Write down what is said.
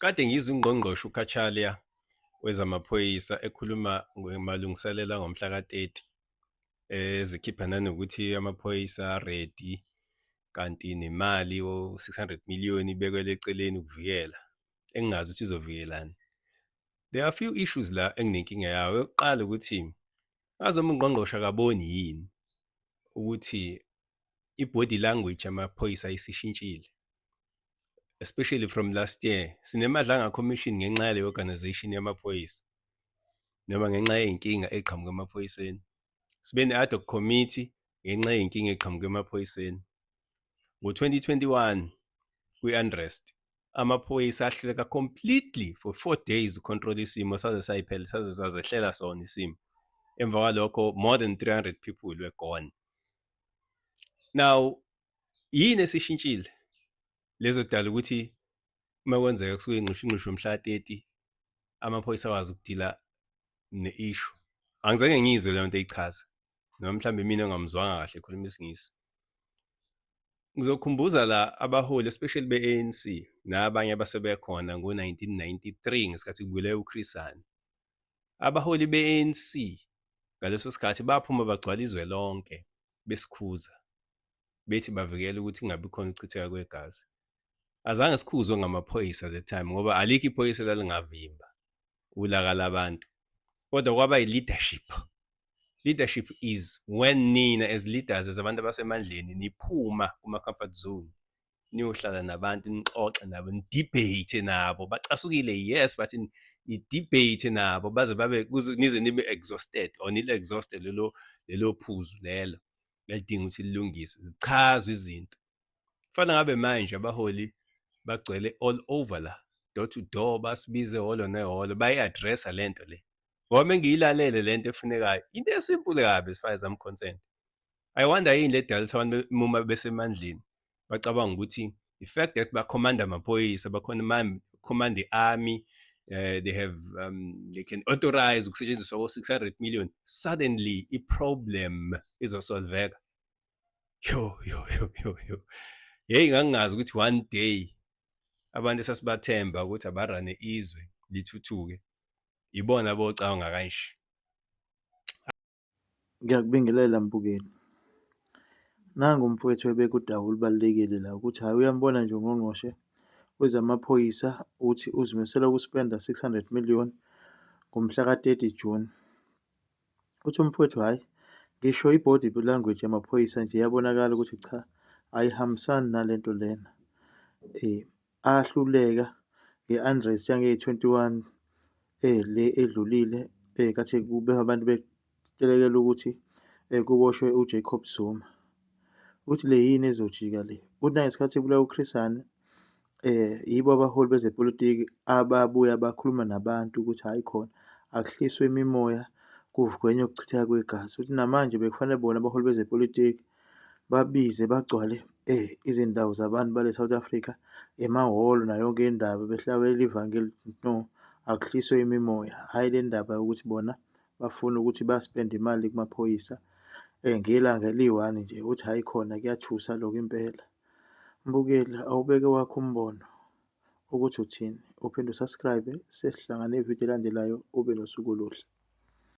Kade ngizwa uNgqongqoshe uCachalia wezamaphoyisa ekhuluma malungiselelo angomhla ka-30, ezikhipha nanokuthi amaphoyisa a-ready kanti nemali o-600 million ibekelwe eceleni ukuvikela, engingazi ukuthi izovikelani. There are few issues la enginenkinga yawo. Eyokuqala ukuthi, angazi noma ungqongqoshe akaboni yini ukuthi i-body language yamaphoyisa isishintshile, especially from last year. SineMadlanga Commission ngenxa yale organization yamaphoyisa noma ngenxa yey'nkinga ey'qhamuka emaphoyiseni. Sibe ne-ad hoc committee ngenxa yey'nkinga ey'qhamuka emaphoyiseni. Ngo-2021 kwi-unrest amaphoyisa ahluleka completely for 4 days uku-control isimo saze sayiphela, saze sazehlela sona isimo. Emva kwalokho more than 300 people were gone. Now, yini esishintshile lezodala ukuthi uma kwenzeka kusuke inxushunxushu mhla 30 amaphoyisa akwazi uku-deal-a ne-issue? Angizange ngiyizwe leyo nto eyichaza, noma mhlawumbe mina engamzwanga kahle ekhuluma isiNgisi. Ngizokhumbuza la abaholi, especially be-ANC nabanye abasebekhona ngo-1993 ngesikhathi kubulewa uChris Hani. Abaholi be-ANC ngaleso sikhathi baphuma bagcwala izwe lonke besikhuza, bethi bavikela ukuthi kungabi khona ukuchitheka kwegazi. Azange sikhuzwe ngamaphoyisa that time ngoba alikho iphoyisa elalingavimba ulaka labantu, kodwa kwaba i-leadership. Leadership is when nina as leaders, as abantu abasemandleni, niphuma kuma-comfort zone, niyohlala nabantu, nixoxe nabo, ni-debate nabo. Bacasukile, yes, but ni-debate nabo baze babe nize nibe exhausted or nili-exhaust-e lelo phuzu lelo elidinga ukuthi lilungiswe, zichazwe izinto. Kufana ngabe manje abaholi bagcwele all over la, door to door, basibize ehholo nehholo, bayi-address-a lento le. Ngoba mengiyilalele lento efunekayo, into e-simple kabi as far as I'm concerned. I wonder yini le edala ukuthi abantu uma besemandleni bacabanga ukuthi the fact that ba-command amaphoyisa, ba-command i-army, they can authorize ukusetshenziswa ko-600 million, suddenly i-problem izosolveka. Yo yo yo yo yo, hey, ngangingazi ukuthi one day abantu esasibathemba ukuthi aba-run-e izwe lithuthuke ibona abocabanga kanje. Ngiyakubingelela, mbukeli. Nangu umfowethu ebeka udaba olubalulekile la ukuthi hhayi, uyambona nje ungqongqoshe wezamaphoyisa uthi uzimisele uku-spend-a 600 million ngomhla ka-30 June. Uthi umfowethu, hhayi, ngisho i-body language yamaphoyisa nje iyabonakala ukuthi cha, ayihambisani nalento lena. Ahluleka nge-unrest yangeyi-21 le edlulile kathi kube abantu betelekela ukuthi kuboshwe uJacob Zuma. Uthi le yini ezojika le? Uthi nangesikhathi kubulawa uChris Hani yibo abaholi bezepolitiki ababuya bakhuluma nabantu ukuthi hhayi khona, akuhliswe imimoya, kugwenywe ukuchitheka kwegazi. Uthi namanje bekufanele bona abaholi bezepolitiki babize bagcwale izindawo zabantu bale South Africa, emahholo nayo yonke indawo, behlabela ivangeli, no, akuhliswe imimoya, hhayi le ndaba yokuthi bona bafuna ukuthi ba-spend-e imali kumaphoyisa ngelanga eliyi-one nje. Uthi hhayi khona, kuyathusa lokho impela. Mbukeli, awubeke wakho umbono ukuthi uthini, uphinde u-subscribe. Sesihlangane evidiyo elandelayo, ube nosuku oluhle.